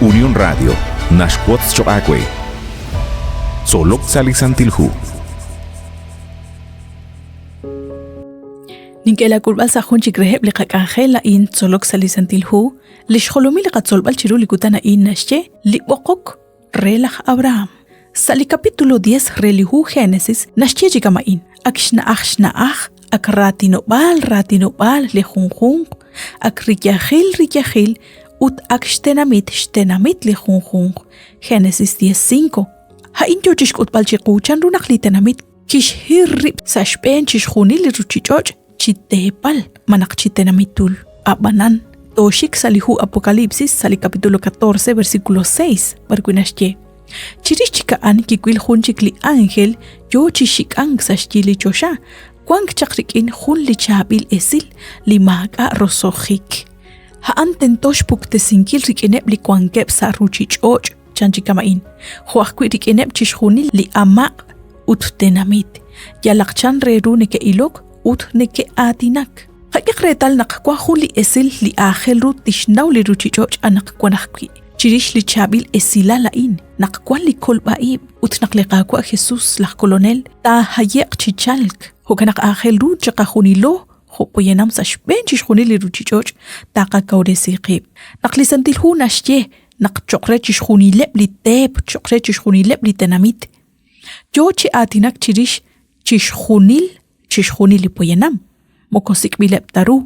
Unión Radio naxwotz choq' aawe. Tzolok sa' li Santil Hu. Nink'e laak'ulb'al sa' jun chik reheb' li qak'anjel a'in Tzolok sa' li Santil Hu, li xjolomil li qatzolb'al chiru li kutan a'in naxye li b'oqok re laj Abraham. Sa' li capítulo 10 re li hu Génesis naxye chi kama'in, ak xna'aj xna'aj, ak raatinob'aal raatinob'aal li junjunq, ak riyajil riyajil ut ak xtenamit xtenamit li junjunq. Génesis 10:5. A'in yoo chixk'utb'al chiqu chanru naq li tenamit kixhir rib' sa' xb'een chixjunil li ruchich'och' chi teepal malaj chi tenamitul. A'b'anan, tooxik sa' li hu Apocalipsis sa' li capítulo 14 versículo 6 b'arwi' naxye: Chirix chik a'an kiwil jun chik li ánjel yo chi xik'ank sa' xyi li choxa, wank chaq rik'in jun li chaab'il esil li maak'a' roso'jik. A'an tento xpuktesinkil rik'ineb' li wankeb' sa' ruuchich'och' chan chi kama'in, jo' ajwi' rik'ineb' chixjunil li amaq' ut tenamit, yalaq chan re ru neke'ilok ut neke'aatinak. Qak'eq reetal naq wan jun li esil li aajel ru tixnaw li ruuchich'och' anaqwan ajwi', chirix li chaab'il esilal a'in, naq wan li kolb'a-ib' ut naq li Qaawa' Jesus laj Kolonel taahaye'q chi chalk. Jo'kan naq aajel ru chiqajunilo jo' poyanam sa' xb'een chixjunil li ruuchich'och' taqakawresi qib'. Naq li Santil Hu naxye naq cho'q re chixjunileb' li teep, cho'q re chixjunileb' li tenamit, yoo chi aatinak chirix chixjunil chixjunil li poyanam, moko sik'b'ileb' ta ru.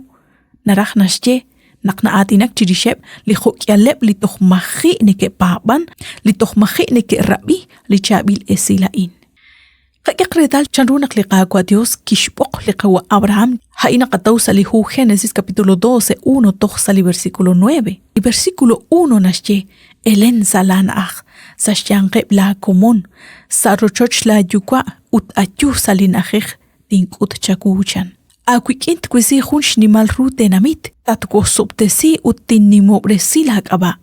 Naraj naxye naq na'aatinak chirixeb' li jo'k'ihaleb' li toj maji' neke'paab'an, li toj maji' neke'rab'i li chaab'il esil a'in. Qak'ehaq reetal chanru naq li Qaawa' Dios kixb'oq li qawa' Abraham, a'in naqataw sa' li hu Génesis capítulo 12, 1 toj sa' li versículo 9. Li versículo 1 naxye, Elen sa' laa na'aj, sa' xyanqeb' laa komon, sa' rochoch laa yuwa' ut ayu sa' li na'ajej tink'ut chawu, chan. Aawik'in twisi jun xnimal ru tenamit, tatwosob'tesi ut tinnimob'resi laak'ab'a'.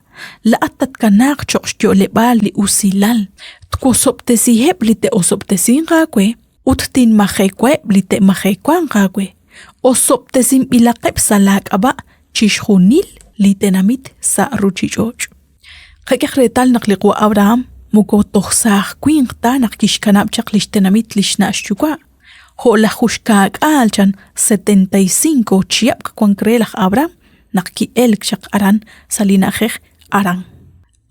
Laa'at tatkanaaq cho'q xyo'leb'aal li usilal. Twosob'tesiheb' li te'osob'tesinq aawe ut tinmajewaheb' li te'majewanq aawe. Osob'tesinb'ilaqeb' sa' laak'ab'a' chixjunil li tenamit sa' ruuchich'och'. Qak'ehaq reetal naq li qawa' Abraham moko toj saaj winq ta naq kixkanab' chaq li xtenamit li xna' xyuwa'. Jo' laj juxkaak'aal chan 75 chihab' wank re laj Abraham naq ki'elk chaq aran sa' li na'ajej Harán.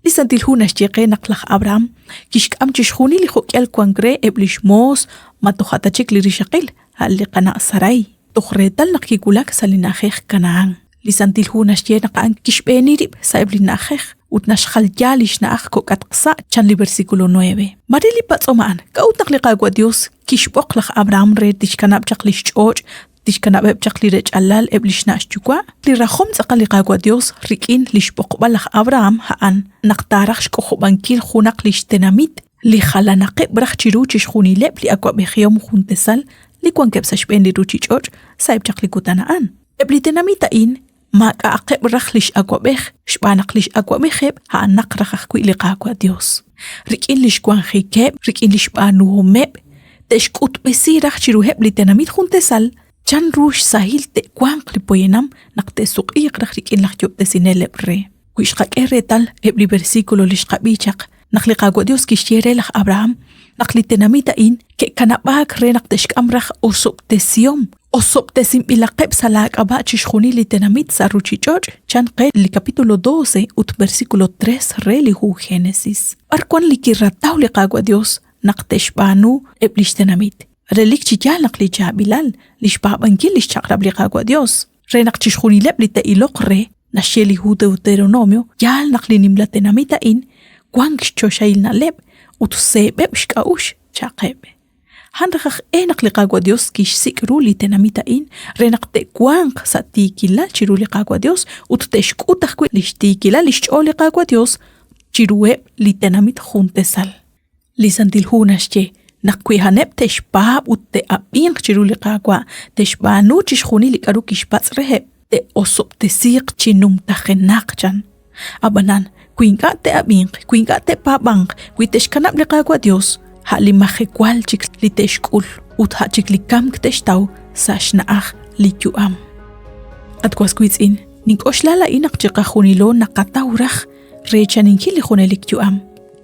Li Santil Hu naxye qe naq laj Abraham kixk'am chixjunil li jo'k'ihal wank re eb' li xmoos ma toja' ta chik li rixaqil, a' li qana' Saray, toj reetal naq kiwulak sa' li na'ajej Canaán. Li Santil Hu naxye naq a'an kixb'eeni rib' sa'eb' li na'ajej ut naxjalya li xna'aj kok'atq sa' chan li versículo 9. Mare li patz'om a'an, k'a'ut naq li Qaawa' Dios kixb'oq laj Abraham re tixkanab' chaq li xch'och', tixkanab'eb' chaq li rech'alal eb' li xna' xyuwa'? Li rajom tz'aqal li Qaawa' Dios rik'in li xb'oqb'al laj Abraham a'an naq taaraj xk'ojob'ankil junaq li xtenamit li jalanaqeb' raj chiru chixjunileb' li awa'b'ejihom juntesal li wankeb' sa' xb'een li ruchich'och' sa'eb' chaq li kutan a'an. Eb' li tenamit a'in maak'a'aqeb' raj li x'awab'ej xb'aan naq li x'awab'ejeb' a'anaq raj ajwi' li Qaawa' Yos. Rik'in li xwanjikeb', rik'in li xb'aanuhomeb', te'xk'utb'esi raj chiruheb' li tenamit juntesal chanru xsahil te'wanq li poyanam naq te'suq'iiq raj rik'in laj Yob'tesineleb' re. Wi xqak'e reetal eb' li versículo li xqab'i chaq, naq li Qaawa' Dios kixye re laj Abraham naq li tenamit a'in ke'kanab'aak re naq te'xk'am raj osob'tesihom, osob'tesinb'ilaqeb' sa' laa k'ab'a' chixjunil li tenamit sa' ruchich'och', chan qe li capítulo 12 ut versículo 3 re li hu Génesis. B'ar wan li kirataw li Qaawa' Dios naq te'xb'aanu eb' lix tenamit? Relik chi yaal naq li chaab'ilal, lix paab'ankil lix chaq'rab' li Qaawa' Dios, re naq chixjunileb' li te'iloq re, naxye li hu Deuteronomio, yaal naq li nimla tenamit a'in wank xchoxahil na'leb' ut seeb'eb' xk'a'uxl, cha'qeb'. A'an raj aj e naq li Qaawa' Dios kixsik' ru li tenamit a'in re naq te'wanq sa' tiikilal chiru li Qaawa' Dios ut te'xk'ut ajwi' lix tiikilal lix ch'ool li Qaawa' Dios chiruheb' li tenamit juntesal. Li Santil Hu naxye naq wi a'aneb' te'xpaab' ut te'ab'inq chiru li Qaawa', te'xb'aanu chixjunil li k'aru kixpatz' reheb', te'osob'tesiiq chi numtajenaq, chan. Ab'anan, wi ink'a' te'ab'inq, wi ink'a' te'paab'anq, wi te'xkanab' li Qaawa' Yos, a' li majewal chik li te'xk'ul ut a' chik li kamk te'xtaw sa' xna'aj li yu'am. At was wiitz'in, nink'oxla laa'in naq chiqajunilo naqataw raj. Reechaninkil li junelik yu'am.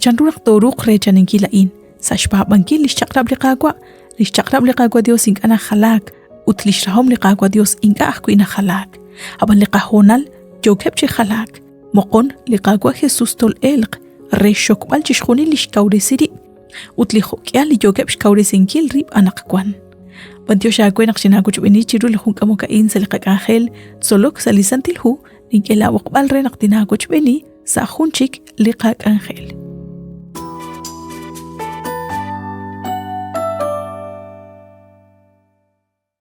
Chanru naq tooruuq reechaninkil a'in? Sa' xpaab'ankil lix chaq'rab' li Qaawa'. Lix chaq'rab' li Qaawa' Dios ink'a' najalaak ut lix rahom li Qaawa' Dios ink'a' ajwi' najalaak. Ab'an li qahoonal yookeb' chi jalaak. Moqon, li Qaawa' Jesus tol'elq re xxokb'al chixjunil li xkawresi rib' ut li jo'k'ihal li yookeb' xkawresinkil rib' anaqwan. B'antiox aawe naq xinaawochb'eeni chiru li jun k'amok a'in sa' li qak'anjel Tzolok sa' li Santil Hu, nink'e laab'oqb'al re naq tinaawochb'eeni sa' jun chik li qak'anjel.